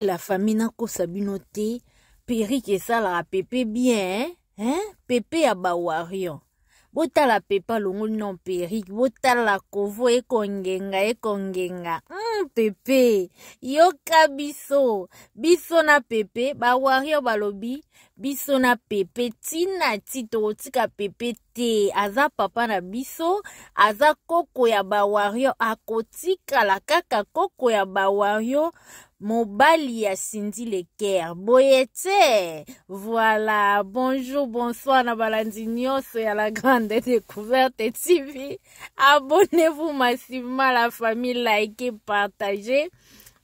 La famille nakosa bino te, perruque esalaka pepe bien, hein? Pepe ya ba warrior. Botala pepe alongoli non perruque, botala kovo ekongenga ekongenga. Pepe, yoka biso. Biso na pepe, ba warrior balobi, biso na pepe tina ti tokotika pepe te. Aza papa na biso, aza koko ya ba warrior, akotikala kaka koko ya ba warrior, mobali ya Cindy Le Cœur. Boye te. Voilà, bonjour, bonsoir na balandi nyonso ya la grande découverte TV. Abonnez-vous massivement la famille, likez, partagez.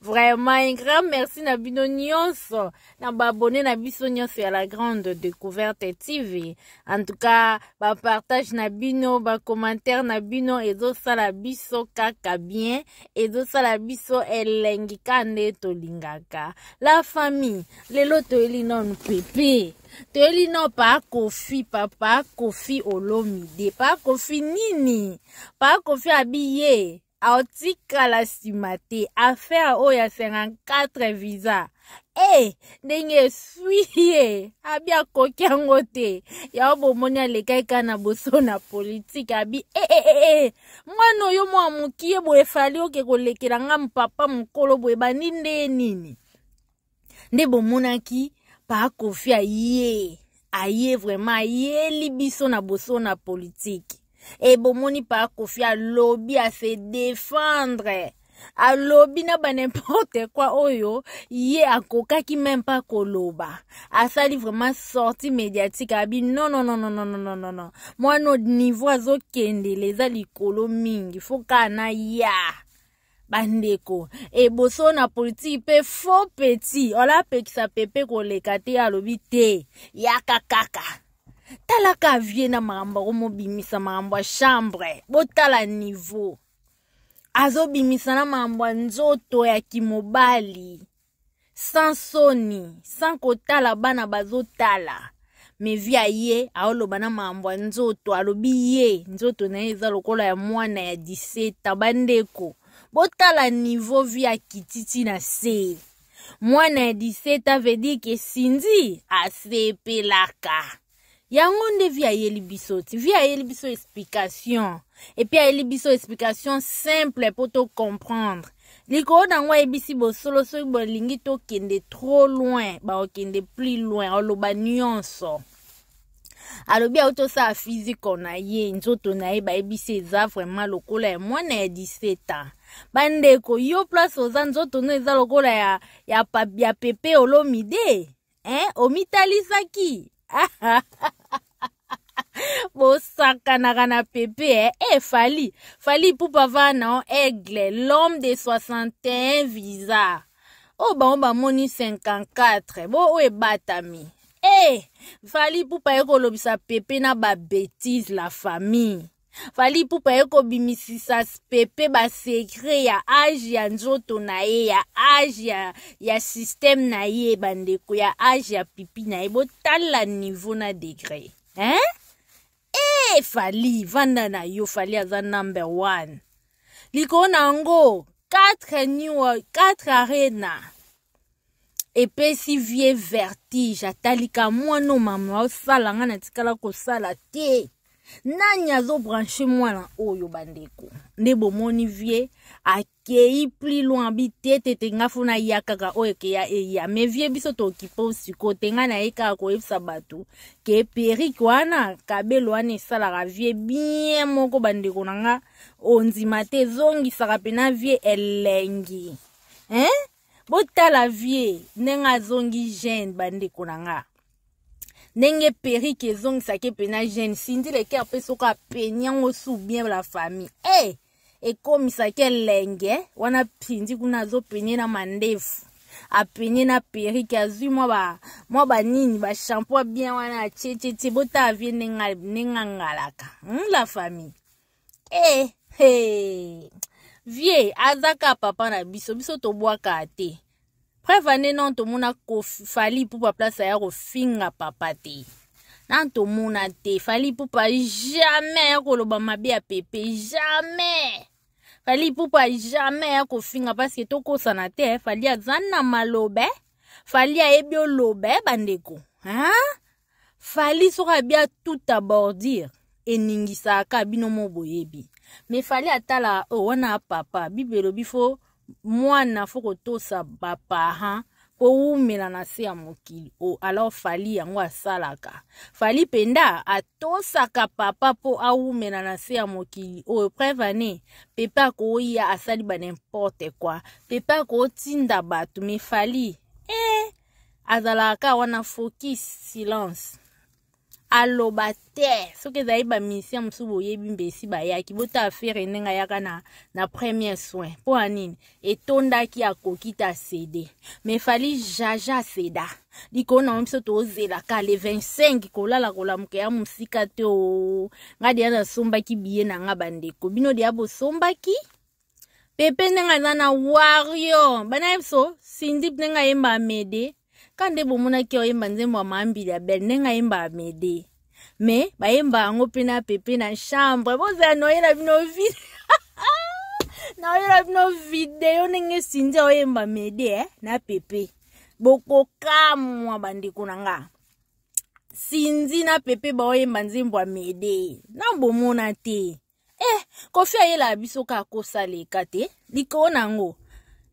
Vraiment un grand merci na bino nyonso, na ba abonné na biso nyonso ya la grande découverte TV. En tout cas, ba partage na bino, ba commentaire na bino ezosala biso kaka bien, ezosala biso elengi ka nde tolingaka. La famille, lelo toyeli nanu pepe. Toyeli no pa Koffi, papa Koffi Olomide. Pa Koffi nini? Pa Koffi abiye. Aotikala nsima te affaire oyo ya 54 visa ndenge eswi ye abi akoki yango te yango bomoni alekaki kaka na boso na politike abi mwana oyo mwa mokie boye efali oke kolekela nga papa mokolo boye bandi nde nini nde bomonaki pa Koffi aye aye vraiment ayeli biso na boso na politike. E bomoni pa Koffi alobi a se défendre, alobi na ba n'importe quoi oyo ye akokaki même pas koloba. Asali vraiment sortie médiatique abi non non non non non non non non. Mwana niveau azokendele eza likolo mingi, faut ka na ya bandeko. E boso na politique pe faux petit, ola pekisa pepe koleka te alobi te yaka kaka. Talaka vie na makambo akomobimisa makambo ya chambre, botala niveau azobimisa na makambo ya nzoto ya kimobali sans soni, sans kotala bana bazotala. Me vie aye aoloba na makambo ya nzoto, alobi ye nzoto na ye eza lokola ya mwana ya 17 ans. Bandeko botala niveau vie akititi na se. Mwana ya 17 ans veut dire que Cindy asepelaka. Yango nde vie ayeli biso ti. Vie ayeli biso explication. Et puis ayeli biso explication simple pour to comprendre. Likolo nango ayebisi bosolo soki bolingi tokende trop loin, ba okende plus loin, oloba nyonso. Alobi auto sa physique na ye, nzoto na ye bayebisi eza vraiment lokola ya mwana ya 17 ans. Bandeko, yo place oza nzoto no eza lokola ya Pepe Olomide. Hein, omitalisaki. Bosakanaka na Pepe, eh? Eh, Fally, Fally Ipupa va na aigle, l'homme de 61 visa. Oh, bango bamoni 54. Bo oyo ebatami. Eh, Fally Ipupa ye kolobisa Pepe na ba bêtises la famille. Fally Ipupa ye kobimisisa Pepe ba secret ya âge ya nzoto na ye, ya âge ya système na ye, bandeko ya âge ya pipi na ye. Botala niveau na degré. Hein? Eh, Fally, vanda na yo, Fally aza number 1. Likolo na yango, 4 new, 4 arena. Epesi vie vertige, atalika mwana mama osala nga na tikala kosala te. Nani azo brancher mwana oyo bandeko? Nde bomoni vie akei plus loin bi te te te nga funa ya kaka oyo ke ya eya. Mais vie biso tokipo siko te nga na ye kaka koyebisa bato ke perruque wana kabelo wana esalaka vie bien moko bandeko na nga ondima te ezongisaka pena vie elengi. Hein? Botala vie ndenge azongi jeune bandeko na nga. Ndenge perruque ezongisaki pena jeune, Cindy Le Cœur pe soki apeni yango sous bien la famille. Eh, ekomisaki elenge wana Cindy kuna azopenye na mandefu. Apenye na perruque azwi mwa ba nini ba shampoing bien wana atie tie tie botala vie ndenge angalaka. La famille. Eh, hey. Vie azaka papa na biso, biso tobwaka te. Preuve ane non tomona Koffi Fally Ipupa place ya kofinga papa te. Nan tomona te Fally Ipupa jamais ya koloba mabe ya Pepe, jamais. Fally Ipupa jamais ya kofinga parce que tokosana te eh. Fally aza na maloba eh. Fally ayebi oloba eh, bandeko hein? Fally soki abi atuta bordure eningisaka bino mo boyebi me Fally atala oh, wana papa bible elobi fo mwana fo kotosa baparent kowumela na se ya mokili o oh, alors Fally yango asalaka Fally mpenza atosaka papa mpo awumela na se ya mokili oyo preuve ane pepe akoya asali ba n'importe quoi pepe akotinda bato me Fally eh, azalaka wana focus silence aloba te soki ezali bamisien mosusu boyebi mbesi bayaki botala fere ndenge ayaka na, na premier soin mpo ya nini etondaki akoki te asede mais fali jaja aseda likolo na biso tozelaka le 25 kolala kolamuka ya mosika te o nga deya nasombaki biye na nga bandeko bino deya bosombaki pepe ndenge aza na wario bana ye biso sindip ndenge ayemba amede ka nde bomonaki oyemba nzembo ya mambili ya bele ndenge ayemba amede me bayemba yango mpe na pepe na chambre bozala noyela bino vide naoyela bino video ndenge sindi oyemba mede eh, na pepe bokokamwa bandeko na nga sinzi na pepe baoyemba nzembo ya mede na bomona te eh kofi ayelaka biso kaka kosaleka te likolo na yango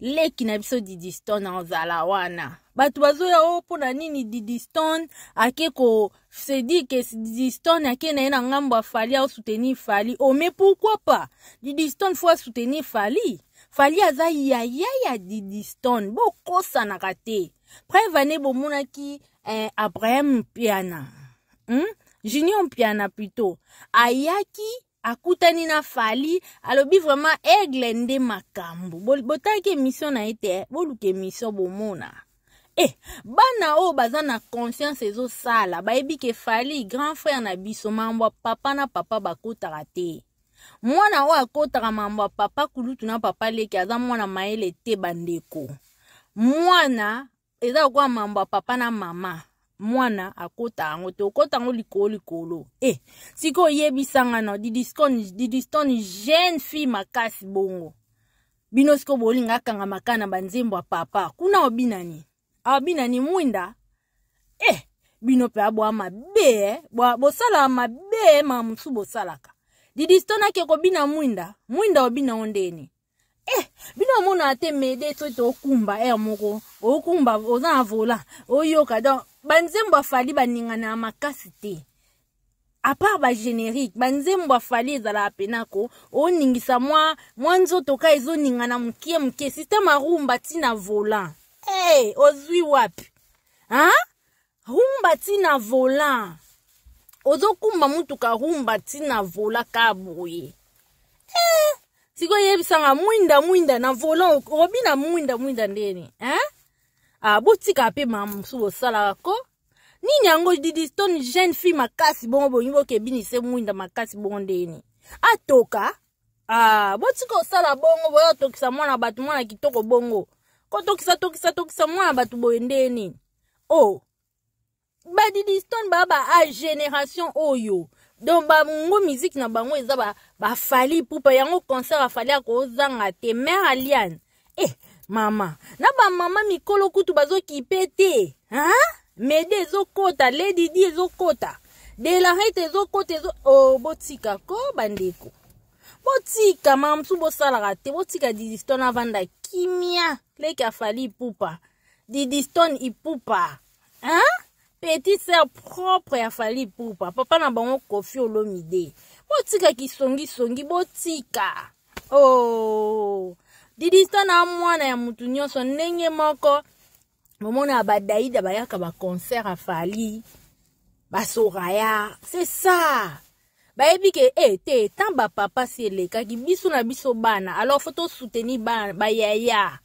leki na biso didistone azala wana bato bazoya o oh, mpo na nini didistone ake ko se dit que didistone ake na ye na ngambo ya fali asoutenir fali o oh, mais pourquoi pas didistone fo asoutenir fali fali aza yaya ya didistone bokosanaka te preuve ane bomonaki eh, abraham mpiana hmm? junior mpiana plutôt ayaki akutani na fali alobi vraiment aigle nde makambo botalaki émission na ye te boluka émission bomona eh bana oyo baza na conscience ezosala bayebi ke fali grand frère na biso mambo ya papa na papa bakotaka te mwana oyo akotaka mambo ya papa kulutu na papa leki aza mwana mayele te bandeko mwana eza lokola mambo ya papa na mama mwana akota yango te okota yango likolo likolo e eh, sikoyo oyebisanga no didiston jeune fille makasi bongo bino sikoyo bolinga akanga makana na banzembo ya papa kuna obinani abinani mwinda e eh, bino mpe abwa mabe eh? bosalaka mabe eh, mama mosusu bosalaka didiston ake kobina mwinda mwinda obina ngo ndeni eh bino omonaka te mede soki tokumba aire moko okumba oza na vola oyoka donc banzembo ya fali baningana makasi te apart bagénérique banzembo ya fali ezalaka pena ko oningisa mwa mwa nzoto ka ezoningana mokie mokie systeme ya rumba ntina volant hey, eh, ozwi wapi ha rumba ntina volant ozokumba motuka rumba ntina vola ka boye eh, sikoyo yebisanga mwinda mwinda na volant obina mwinda mwinda ndeni eh? ah, botika mpe mama mosusu bosalaka ko nini yango didistone jeune fille makasi bongo bolingi bokebinise mwinda makasi bongo ndeni atoka ah, botika osala bongo boya otokisa mwana bato mwana kitoko bongo kotokisa tokisa tokisa mwana bato boye ndeni oh badidistone baa ba a génération oyo donc bango miziki na bango eza bafali ba pupa yango concert afali akozanga te mare aliane eh mama na bamama mikolo kutu bazokipe te hein? mede ezokota lady di ezokota delarete ezokota ezo oh, botika ko bandeko botika mama mosusu bosalaka te botika didistone avanda kimia leki afali ipupa didistone ipupa hein? petite sœur propre ya Fally Ipupa papa na bango Koffi Olomide botika kisongisongi botika oh didista na mwana ya mutu nyonso ndenge moko bomona badaida bayaka baconcert ya Fally basoraya c'est ça bayebi ke e eh, te tant bapapa si elekaki biso na biso bana alors fo tosoutenir bana bayaya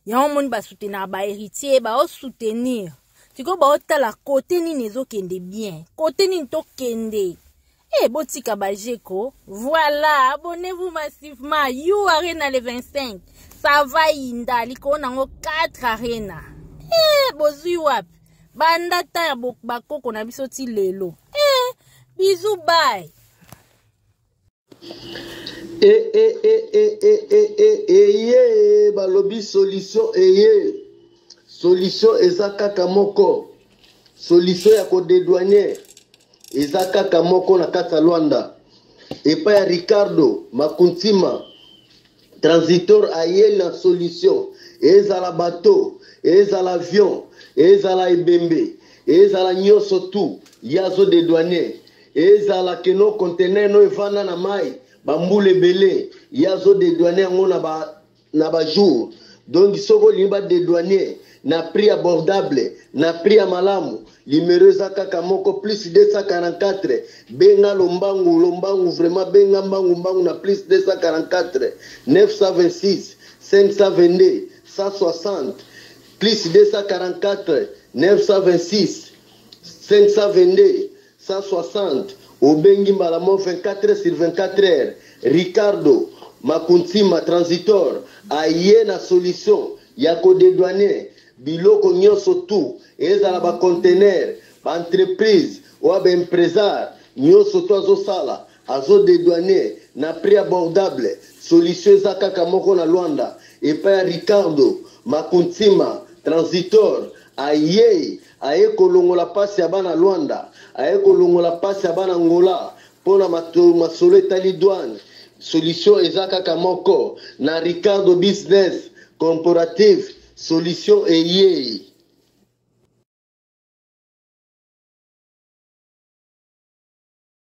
yango omoni basoutenaka bahéritier baosoutenir sikoyo baotala kote nini ezokende bien kote nini tokende e eh, botika bajeko voilà abonnez-vous massivement you arena le 25 ça va yinda likolo nango 4 arena e eh, bozwi wapi banda ta ya bakoko na biso ti lelo eh, bisous bye. E, e, e, e, e, e, e, eye balobi solution eye solution eza kaka moko solution ya kodedouane eza kaka moko na kati ya Luanda epai ya Ricardo Makuntima transitor aye na solution ezala bateau ezala avion ezala ebembe ezala nyonso tout ye azo dedouane ezala keno contener no evanda na mai bambula ebele ye azo dedouane yango na ba na ba jour donc soki olingi ba dedouane na prix abordable na prix ya malamu limero eza kaka moko plus 244 benga lombangu lombangu vraiment benga mbangu mbangu na plus 244 926 522 160 plus 244 926 522 160 obengi mbala mo 24 sur 24 heures Ricardo Makuntima transitor aye na solution ya kodedouane biloko nyonso tout ezala ba conteneur ba entreprise oyo ba impresar nyonso to azosala azodedouane na prix abordable solution eza kaka moko na Luanda epai ya Ricardo Makuntima transitor aye Aye kolongola pasi ya bana Luanda, aye kolongola pasi ya bana Angola mpo na masolo etali douane. Solution eza kaka moko na Ricardo Business Corporative, solution eyei.